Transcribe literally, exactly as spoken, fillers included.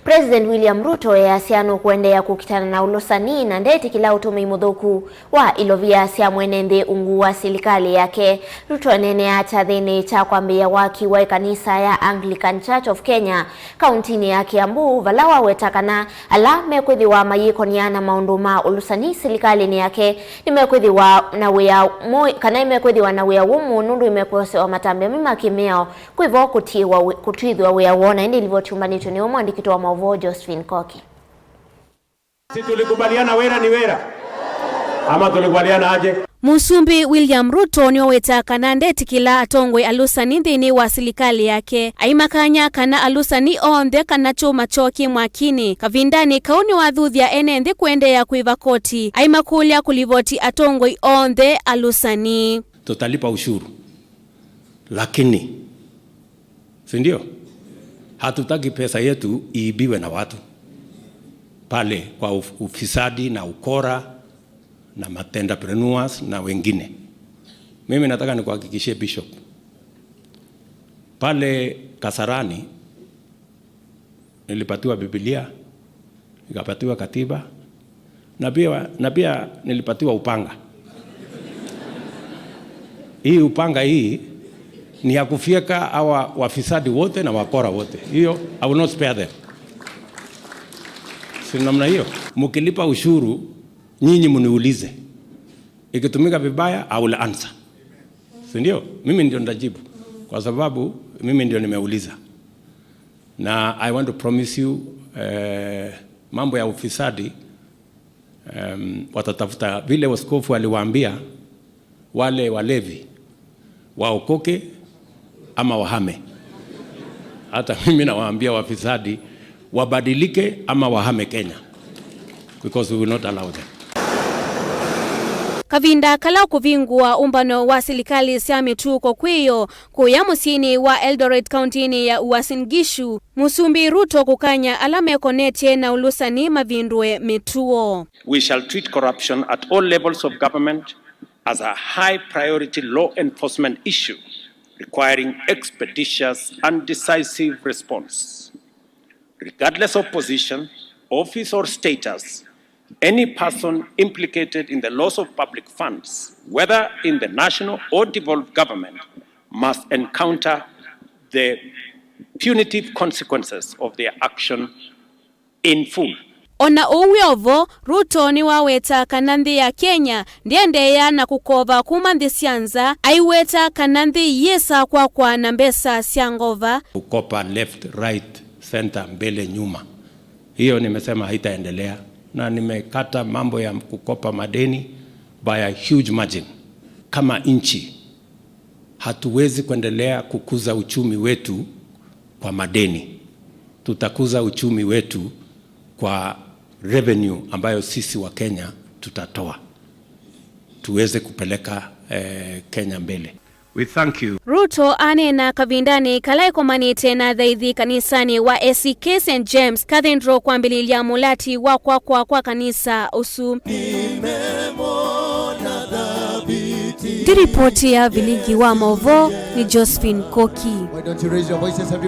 President William Ruto easya nũkũendeea kũkitana na ũlũsani na ndetĩkĩla ũtũmĩi mũthũku wa ilovia sya mwene nthĩ ungu wa silikalĩ yake. Ruto eneenea kyathĩnĩ kya kwambĩĩa waki wa ĩkanisa ya Anglican Church of Kenya kauntinĩ ya Kiambu, vala waweta kana ala mekwĩthĩwa mayĩkonĩa na maũndũ ma ũlũsani silikalĩnĩ yake nĩmekwĩthĩwa na wĩa mũĩ, kana nĩmekwĩthĩwa na wĩa wũmũ nũndũ nĩmekwosewa matambya amwe ma kĩmĩao. Kwĩvo kũtiĩwa wĩ-, kũtw'ĩthw'a wĩa woo, na ĩndĩ livoti yũmbanĩtw'e nĩwe mwandĩki witũ wa maũvoo Josephine Koki. Si tulikubaliana wera ni wera? Ama tulikubaliana aje? Mũsumbĩ William Ruto nĩwaweta kana ndetĩkĩla atongoi alũsani nthĩnĩ wa silikalĩ yake. Aimakany'a kana alũsani onthe kana kyũma kyoo kĩ mwakinĩ. Kavindanĩ kau nĩwathuthya ene nthĩ kũendeea kũĩva koti. Aimakũlya kũlivoti atongoi onthe alũsani. Tutalipa ushuru. Lakini, si ndio? Hatutaki pesa yetu iibiwe na watu pale kwa uf-, ufisadi na ukora na entrepreneurs na wengine. Mimi nataka nikuhakikishie Bishop, pale Kasarani nilipatiwa Biblia, nikapatiwa katiba, na pia, na pia nilipatiwa upanga. Hii upanga hii ni ya kufyeka hawa wafisadi wote na wakora wote. Hiyo, I will not spare them. Si namna hiyo? Mkilipa ushuru, nyinyi mniulize. Ikitumika vibaya, I will answer. Si ndio? Mimi ndio nitajibu. Kwa sababu mimi ndio nimeuliza. Na I want to promise you, eh, mambo ya ufisadi, em, watatafuta, vile askofu aliwaambia wale walevi, waokoke ama wahame. Hata mimi nawaambia wafisadi wabadilike ama wahame Kenya, because we will not allow them. Kavinda kala ũkũvingũa ũmbano wa silikalĩ sya mĩtuo kwĩyo, kũya mũsyĩnĩ wa Eldoret, kauntinĩ ya Uasin Gishu, Mũsumbĩ Ruto kũkany'a ala mekonetye na ũlũsani mavindũe mĩtuo. We shall treat corruption at all levels of government as a high priority law enforcement issue requiring expeditious and decisive response. Regardless of position, office, or status, any person implicated in the loss of public funds, whether in the national or devolved government, must encounter the punitive consequences of their action in full. O na ũu wĩ o vo, Ruto nĩwaweta kana nthĩ ya Kenya ndĩendeea na kũkova kuma nthĩ sya nza, aiweta kana nthĩ iyĩsa kwakwa na mbesa sya ngova. Kukopa left, right, center, mbele, nyuma. Hiyo nimesema haitaendelea, na nimekata mambo ya kukopa madeni by a huge margin. Kama nchi, hatuwezi kuendelea kukuza uchumi wetu kwa madeni. Tutakuza uchumi wetu kwa revenue ambayo sisi wa Kenya tutatoa, tuweze kupeleka, eh, Kenya mbele. We thank you. Ruto aneena kavindanĩ kala ĩkomanĩte na athaithi kanisanĩ wa A C K Saint James Cathedral kwambĩlĩlya mũlati wa kwakwa kwa kanisa ũsu. Nĩ ripoti ya vilingi wa maũvoo nĩ Josephine Koki. Why don't you raise your voices, everybody?